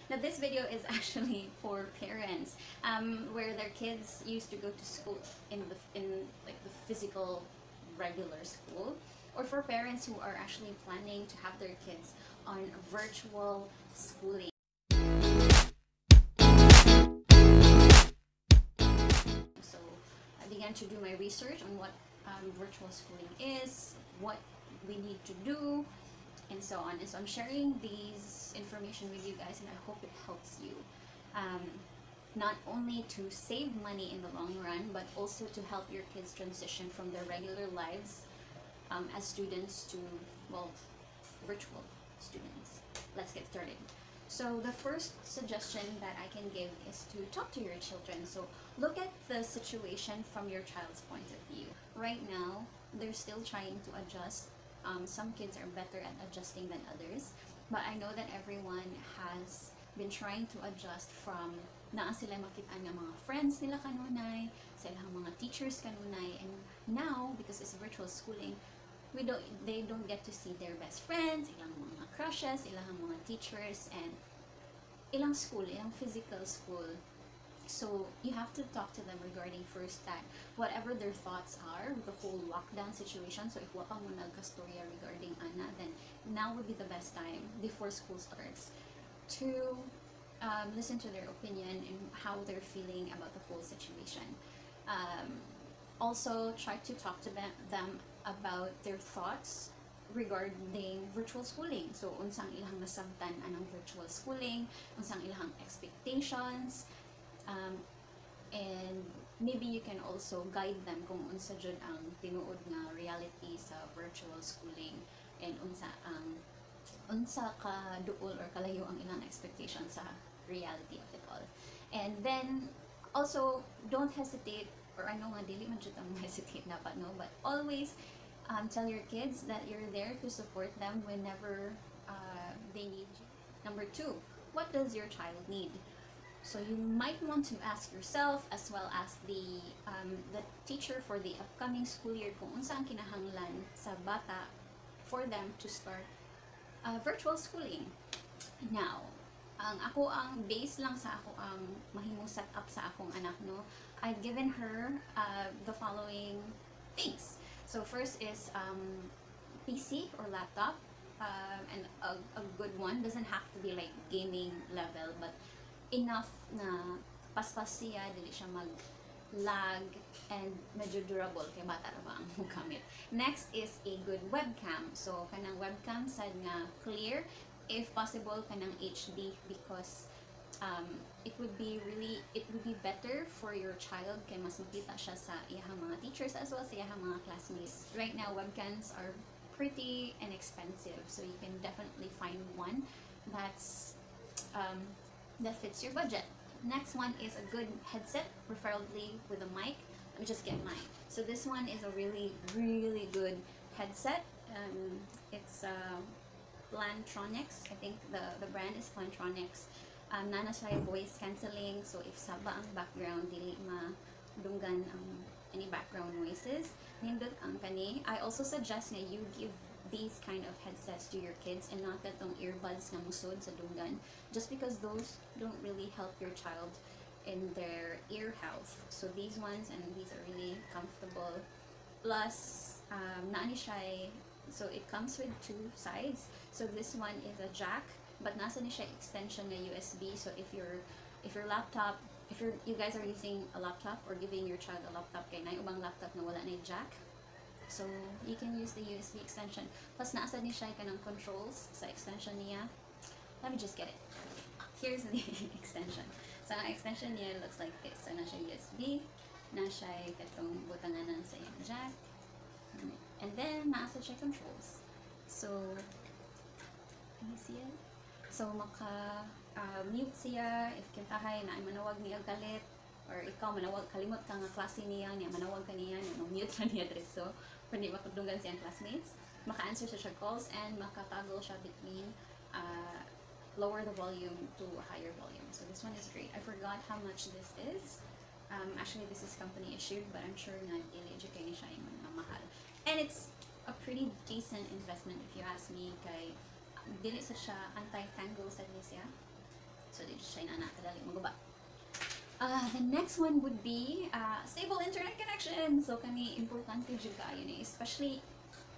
Now, this video is actually for parents where their kids used to go to school in like the physical regular school, or for parents who are actually planning to have their kids on virtual schooling. So I began to do my research on what virtual schooling is, what we need to do, and so on. And so I'm sharing these information with you guys, and I hope it helps you not only to save money in the long run, but also to help your kids transition from their regular lives as students to, well, virtual students. Let's get started. So the first suggestion that I can give is to talk to your children. So look at the situation from your child's point of view. Right now, they're still trying to adjust. Some kids are better at adjusting than others, but I know that everyone has been trying to adjust from naa sila makita nga mga friends nila kanunay, sa ilang mga teachers kanunay, and now, because it's virtual schooling, we don't they don't get to see their best friends, ilang mga crushes, ilang mga teachers, and ilang school, ilang physical school. So you have to talk to them regarding first that whatever their thoughts are with the whole lockdown situation. So if wa pa mo nagkastorya regarding ana, then now would be the best time before school starts to listen to their opinion and how they're feeling about the whole situation. Also, try to talk to them about their thoughts regarding virtual schooling. So, unsang ilang nasabtan anang virtual schooling, unsang ilang expectations, and maybe you can also guide them kung unsa jud ang tinuod nga reality sa virtual schooling and unsa ka duol or kalayo ang ilang expectation sa reality of it all. And then also, don't hesitate, or I know nga dili man jud ang hesitate dapat, no, but always tell your kids that you're there to support them whenever they need you. Number two, what does your child need? So you might want to ask yourself as well as the teacher for the upcoming school year kung unsa ang kinahanglan sa bata for them to start virtual schooling. Now, ang ako ang base lang sa ako ang mahimong set up sa akong anak, no, I've given her the following things. So first is PC or laptop, and a good one, doesn't have to be like gaming level, but enough na paspas siya, dili siya mag lag, and medyo durable kay bata ra ba ang gamit. Next is a good webcam. So kanang webcam sad nga clear, if possible kanang HD, because it would be better for your child kay mas makita siya sa iyahang mga teachers as well sa iyahang mga classmates. Right now, webcams are pretty inexpensive, so you can definitely find one that fits your budget. Next one is a good headset, preferably with a mic. Let me just get mine. So this one is a really, really good headset. It's Plantronics. I think the brand is Plantronics. Naa na siya voice cancelling, so if saba ang background, dili madunggan ang any background noises. Nindot ang kani. I also suggest nga you give these kind of headsets to your kids and not katong earbuds nga musod sa dunggan, just because those don't really help your child in their ear health. So these ones, and these are really comfortable. Plus, naa ni siya, so it comes with two sides. So this one is a jack, but naa sad ni siya extension na USB. So if your laptop, if you're, you guys are using a laptop or giving your child a laptop, kay naay ubang laptop na wala na jack, so you can use the USB extension. Plus, naa sad ni siya kanang controls sa extension niya. Let me just get it. Here's the extension. So ang extension niya looks like this. So naa siya USB, naa siya katong butanganan sa iyang jack, and then naa sad siya controls. So can you see it? So maka mute siya if kintahay na ay manawag niya kalit, or ikaw manawag, kalimot ka nga klase niya niya, manawag ka niya niya, mute na niya diretso pero di makadunggan siyang classmates. Maka-answer siya calls and maka-toggle siya between lower the volume to a higher volume. So this one is great. I forgot how much this is. Actually, this is company issued, but I'm sure nga dili jud kay ni siya ingon nga mahal. And it's a pretty decent investment if you ask me, kay dili sa siya anti-tangle sa ni siya. So siya inana kadali maguba. The next one would be stable internet connection. So kani, importante jud kaayo ni, especially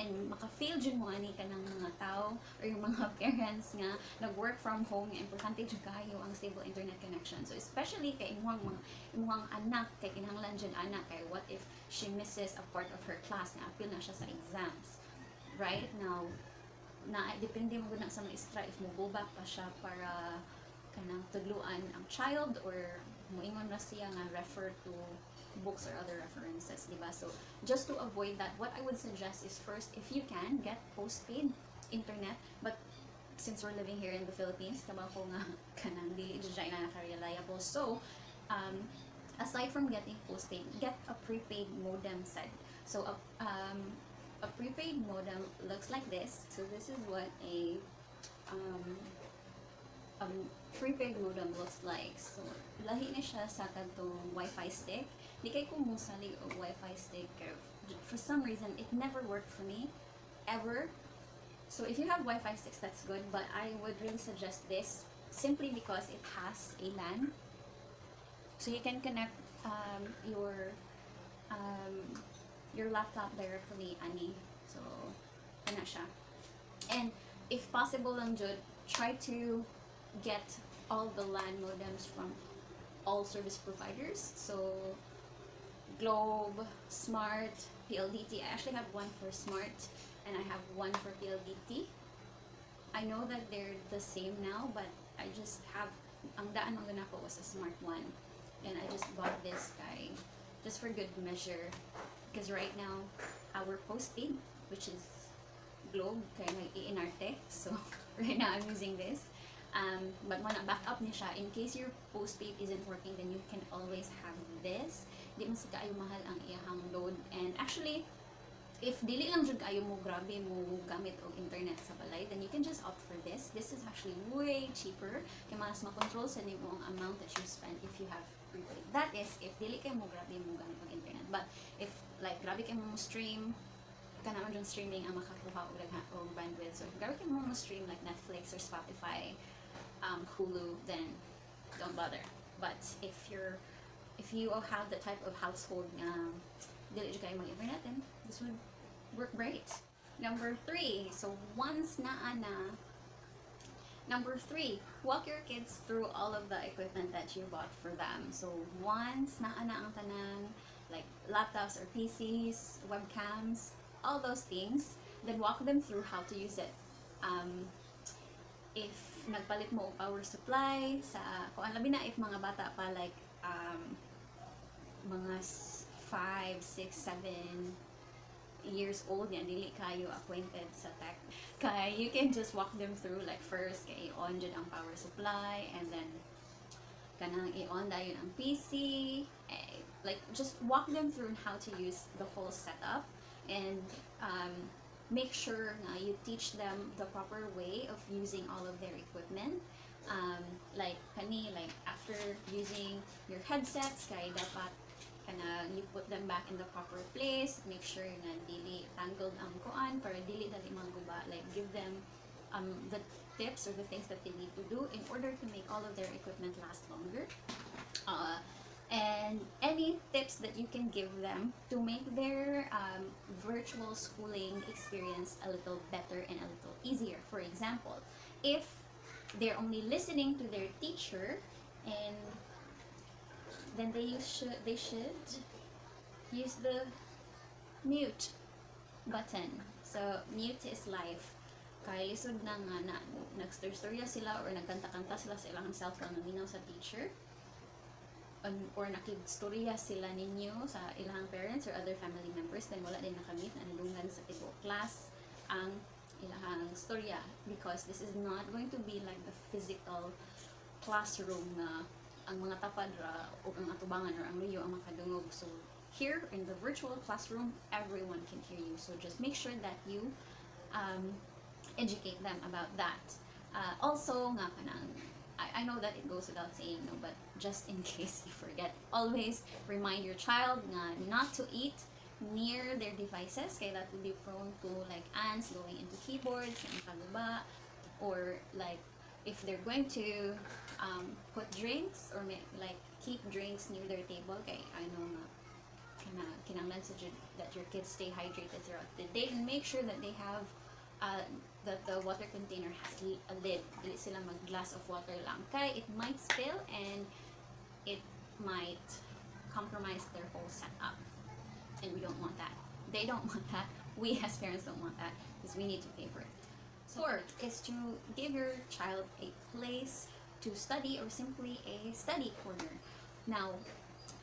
and maka-feel jud mo ani kanang mga tao or yung mga parents nga nag-work from home, nga importante jud kaayo ang stable internet connection. So especially kay imong mga imong anak, kay kinahanglan jud anak, kay what if she misses a part of her class nga apil na siya sa exams right now? Na depende mo gud na sa maestra if mo go back pa siya para kanang tudluan ang child or moingon na siya nga refer to books or other references, di ba? So, just to avoid that, what I would suggest is first, if you can, get postpaid internet. But since we're living here in the Philippines, kabaw ko nga kanang di jud na naka-reliable. So, aside from getting postpaid, get a prepaid modem set. So, a prepaid modem looks like this. So, this is what a prepaid modem looks like. So, lahi na siya sa kadtong Wi-Fi stick. Di kay ko musalig og Wi-Fi stick. For some reason, it never worked for me. Ever. So, if you have Wi-Fi sticks, that's good. But I would really suggest this simply because it has a LAN. So, you can connect your laptop directly ani. So, kana siya. And if possible lang jud, try to get all the LAN modems from all service providers. So Globe, Smart, PLDT. I actually have one for Smart and I have one for PLDT. I know that they're the same now, but I just have, ang daan man ko was a Smart one. And I just bought this guy just for good measure because right now our postpaid, which is Globe, kay nag-iinarte. So right now I'm using this. But mao na, backup niya siya. In case your postpaid isn't working, then you can always have this. Di man sad kaayo mahal ang iyahang load. And actually, if dili lang jud kaayo mo grabe mo gamit og internet sa balay, then you can just opt for this. This is actually way cheaper. Kay mas makontrol sa nimo ang amount that you spend if you have prepaid. That is, if dili kay mo grabe mo gamit og internet. But if like grabe kay mo stream, kana man jud streaming ang makakuha og daghan og bandwidth. So if grabe kay mo stream like Netflix or Spotify, Hulu, then don't bother. But if you have the type of household nga dili jud kayo mag-internet, then this would work great. Number three, so once naa na. Number three, walk your kids through all of the equipment that you bought for them. So once naa na ang tanan, like laptops or PCs, webcams, all those things, then walk them through how to use it. If nagpalit mo og power supply sa kuan, labi na if mga bata pa, like mga 5, 6, 7 years old niya, dili kayo acquainted sa tech, kay you can just walk them through, like first kay i-on jud ang power supply and then kanang i-on dayon ang PC eh, like just walk them through how to use the whole setup and make sure nga you teach them the proper way of using all of their equipment. Like kani, like after using your headsets, kay dapat kana you put them back in the proper place, make sure nga dili tangled ang kuan para dili dali mangguba. Like give them the tips or the things that they need to do in order to make all of their equipment last longer and any tips that you can give them to make their virtual schooling experience a little better and a little easier. For example, if they're only listening to their teacher and then they should use the mute button. So mute is life. Kay lisod na nga na nagstorya sila or nagkanta-kanta sila sa ilang cellphone, naminaw sa teacher or nakigstorya sila ninyo sa ilang parents or other family members, then wala din nakamute na nadunggan sa tibuok class ang ilang storya, because this is not going to be like the physical classroom nga ang mga tapad ra o ang atubangan or ang luyo ang makadungog. So here in the virtual classroom, everyone can hear you. So just make sure that you educate them about that. Also nga kanang I know that it goes without saying, no, but just in case you forget, always remind your child nga not to eat near their devices kay that would be prone to like ants going into keyboards and kaguba or like If they're going to put drinks or may, like, keep drinks near their table, kay I know nga kana kinahanglan sa jud that your kids stay hydrated throughout the day, and make sure that they have that the water container has a lid. Dili sila mag glass of water lang kay it might spill and it might compromise their whole setup, and we don't want that. They don't want that. We as parents don't want that because we need to pay for it. Fourth is to give your child a place to study or simply a study corner. Now,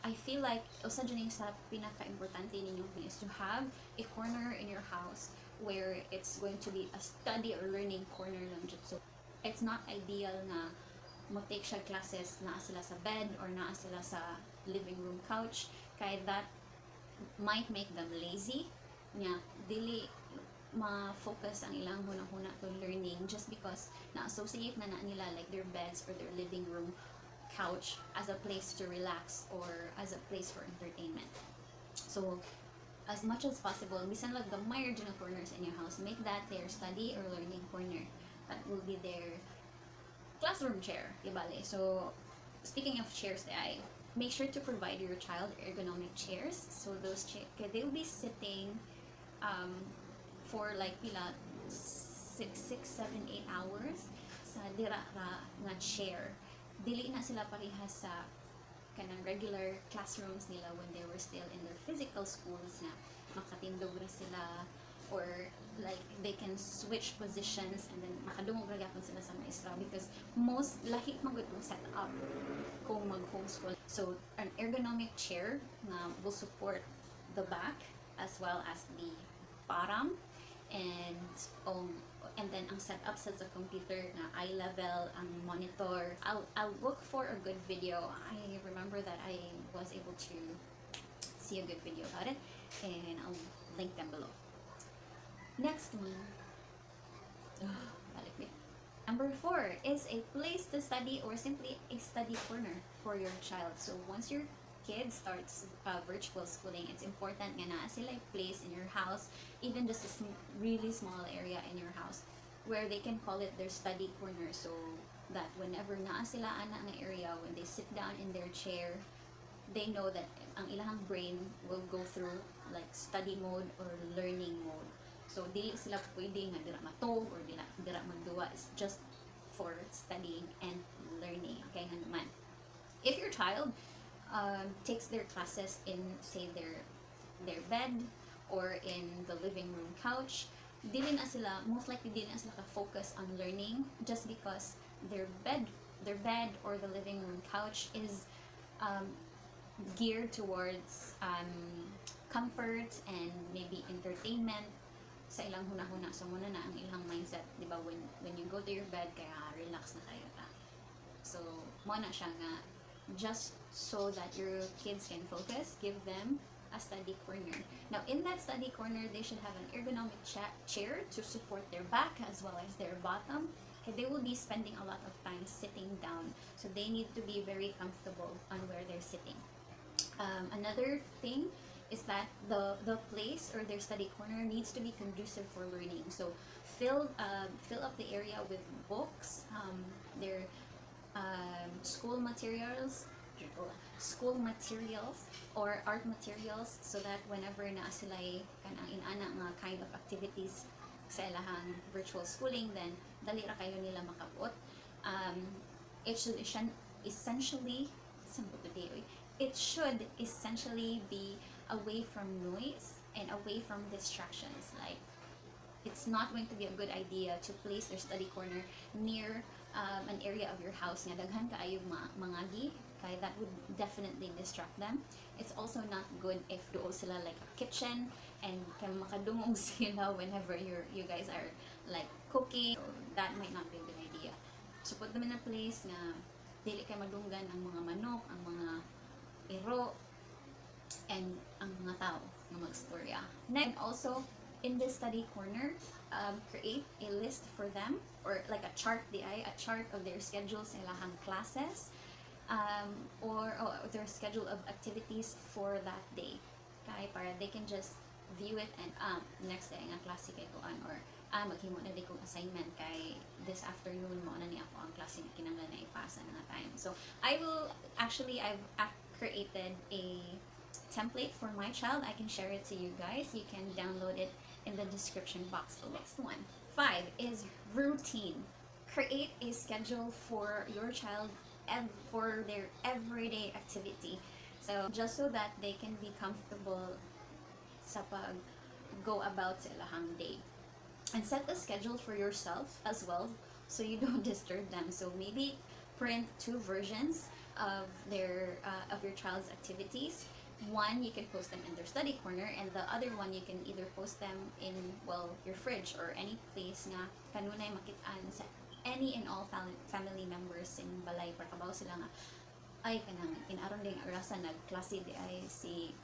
I feel like usa jud ni sa pinaka-importante ninyo is to have a corner in your house where it's going to be a study or learning corner lang jud. So, it's not ideal nga mo take siya classes naa sila sa bed or naa sila sa living room couch kay that might make them lazy nya dili ma-focus ang ilang huna-huna to learning just because na-associate na na nila, like, their beds or their living room couch as a place to relax or as a place for entertainment. So, as much as possible, bisan lang gamay ra na corners in your house, make that their study or learning corner. That will be their classroom chair, ibale. So, speaking of chairs, I make sure to provide your child ergonomic chairs. So those chair, they'll be sitting for like pila 6, 6, 7, 8 hours sa dira ra nga chair. Dili na sila pareha sa kanang regular classrooms nila when they were still in their physical schools na makatindog ra sila or like they can switch positions and then makadungog ra gyapon sila sa maestra because most lahi man gud set up kung mag-homeschool. So an ergonomic chair na will support the back as well as the bottom and then ang setup sa computer na eye level ang monitor. I'll look for a good video. I remember that I was able to see a good video about it and I'll link them below. Next one. Balik ni. Number four is a place to study or simply a study corner for your child. So once your kid starts virtual schooling, it's important nga naa sila place in your house, even just a really small area in your house, where they can call it their study corner, so that whenever naa sila ana nga area, when they sit down in their chair, they know that ang ilang brain will go through, like, study mode or learning mode. So dili sila pwede nga dira matog or dira dira magduwa. It's just for studying and learning. Okay nga naman. If your child takes their classes in, say, their bed or in the living room couch, dili na sila, most likely dili na sila ka-focus on learning just because their bed or the living room couch is geared towards comfort and maybe entertainment sa ilang huna-huna. So, mao na na ang ilang mindset, di ba? When you go to your bed, kaya relax na kaayo ta. So, mao na siya nga, just so that your kids can focus, give them a study corner. Now, in that study corner, they should have an ergonomic chair to support their back as well as their bottom. Okay, they will be spending a lot of time sitting down, so they need to be very comfortable on where they're sitting. Another thing is that the place or their study corner needs to be conducive for learning. So fill up the area with books, their school materials or art materials so that whenever naa sila kanang inana nga kind of activities sa ilahang virtual schooling, then dali ra kaayo nila makabuot. It should essentially, simple today, oy. It should essentially be away from noise and away from distractions. Like, it's not going to be a good idea to place their study corner near an area of your house nga daghan kaayo mangagi kay that would definitely distract them. It's also not good if duol sila like a kitchen and kay makadungog sila whenever you guys are, like, cooking. So that might not be a good idea. So put them in a place nga dili kay madunggan ang mga manok, ang mga iro, and ang mga tao nga magstorya. Next, also, in this study corner, create a list for them or like a chart diay, a chart of their schedules sa ilahang classes or their schedule of activities for that day. Kay para they can just view it and next day nga klase kay kuan or Ah, maghimo na diay kog assignment kay this afternoon mao na ni akoang klase nga kinahanglan na ipasa na nga time. So, I will actually, I've created a template for my child. I can share it to you guys. You can download it in the description box below. Next one, five, is routine. Create a schedule for your child for their everyday activity. So, just so that they can be comfortable sa pag go about sa ilahang day. And set a schedule for yourself as well so you don't disturb them. So maybe print two versions of your child's activities. One, you can post them in their study corner, and the other one, you can either post them in, well, your fridge or any place nga kanunay makitaan sa any and all family members in balay para kabaw sila nga, ay, kanang in aron ding orasa nagklase diay si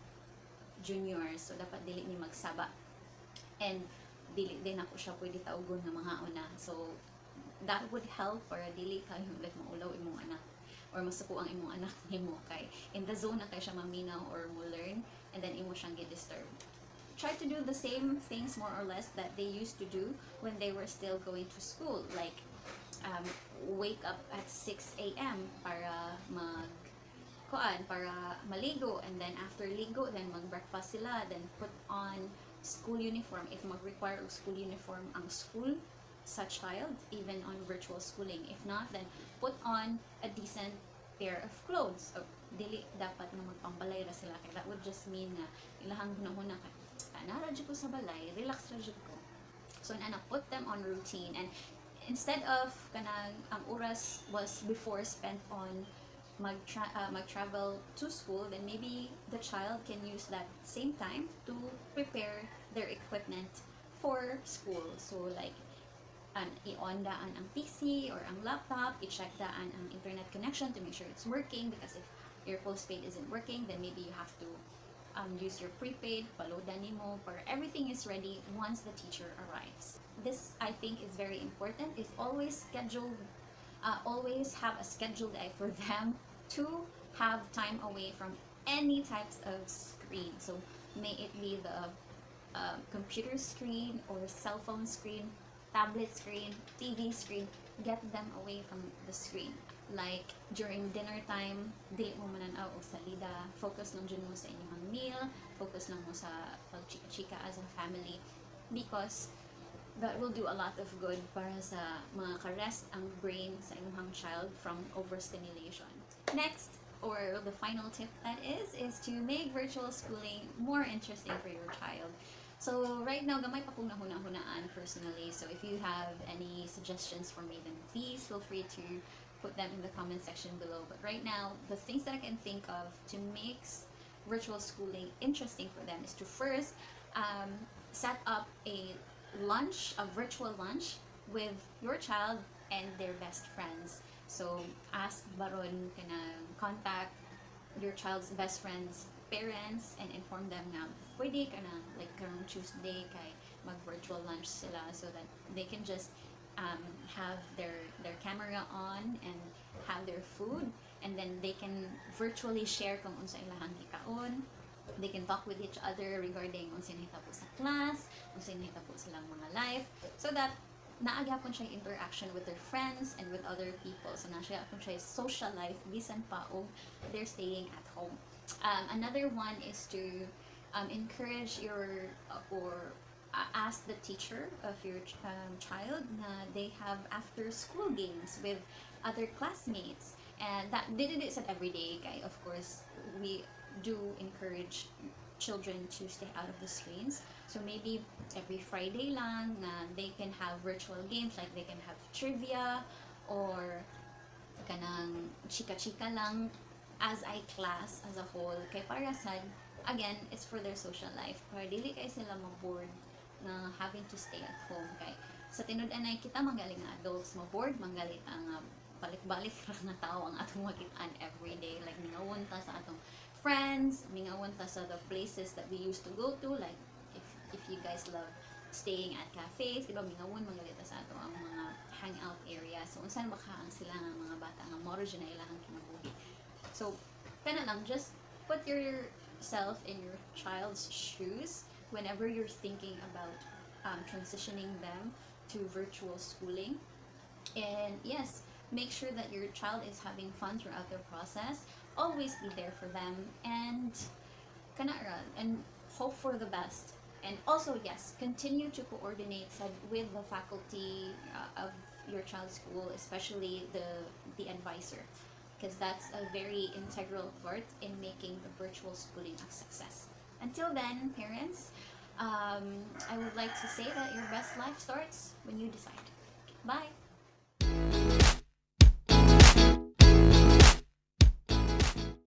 Junior, so dapat dili ni magsaba and dili din nako siya pwede tawgon nga mga una. So that would help para dili kayo like maulaw imong anak or masuko ang imong anak nimo kay in the zone na kay siya maminaw or mo learn and then imo siyang gi-disturb. Try to do the same things, more or less, that they used to do when they were still going to school, like wake up at 6 a.m. para mag kuan, para maligo, and then after ligo, then mag-breakfast sila, then put on school uniform if mag-require og school uniform ang school sa child, even on virtual schooling. If not, then put on a decent pair of clothes. O, dili dapat nga magpambalay ra sila kay that would just mean nga ilahang hunahuna kay naa ra jud ko sa balay, relax ra jud ko. So ana, put them on routine, and instead of kanang ang oras was before spent on mag-travel to school, then maybe the child can use that same time to prepare their equipment for school. So like an i-on daan ang PC or ang laptop, i-check daan ang internet connection to make sure it's working, because if your postpaid isn't working, then maybe you have to use your prepaid, pa-load-an nimo, para everything is ready once the teacher arrives. This, I think, is very important, is always schedule, always have a scheduled day for them to have time away from any types of screen. So may it be the computer screen or cell phone screen, tablet screen, TV screen, get them away from the screen. Like during dinner time, dili mo manan-aw og salida, focus lang jud mo sa inyong meal, focus lang mo sa pagchika-chika as a family, because that will do a lot of good para sa maka-rest ang brain sa inyong child from overstimulation. Next, or the final tip that is to make virtual schooling more interesting for your child. So right now, gamay pa kong nahuna-hunaan personally. So if you have any suggestions for me, then please feel free to put them in the comment section below. But right now, the things that I can think of to make virtual schooling interesting for them is to first set up a lunch, a virtual lunch with your child and their best friends. So ask baron kanang contact your child's best friend's parents and inform them nga pwede ka na like karong Tuesday kay mag virtual lunch sila so that they can just have their camera on and have their food, and then they can virtually share kung unsa ilahang gikaon. They can talk with each other regarding unsa nahitabo sa class, unsa nahitabo silang mga life, so that naa gyapon siya interaction with their friends and with other people. So naa gyapon siya social life bisan pa og they're staying at home. Another one is to encourage your or ask the teacher of your child na they have after school games with other classmates, and that dili it said every day kay of course we do encourage children to stay out of the screens. So maybe every Friday lang na they can have virtual games, like they can have trivia or kanang chika-chika lang as a class as a whole kay para sad, again, it's for their social life para dili kay sila ma-bored na having to stay at home, kay sa tinud-anay kita manggaling nga adults, ma-bored manggalit ang balik-balik ra nga tao ang atong makitaan every day. Like mingawon ta sa atong friends, mingawon ta sa the places that we used to go to. Like if you guys love staying at cafes, di ba, mingawon manggalit ta sa ato ang mga hangout area. So unsa ba ka ang sila nga mga bata nga mao ra jud na ilahang kinabuhi? So kana lang, just put yourself in your child's shoes whenever you're thinking about transitioning them to virtual schooling. And yes, make sure that your child is having fun throughout their process. Always be there for them and kana ra, and hope for the best. And also, yes, continue to coordinate sad with the faculty of your child's school, especially the advisor, because that's a very integral part in making the virtual schooling a success. Until then, parents, I would like to say that your best life starts when you decide. Bye.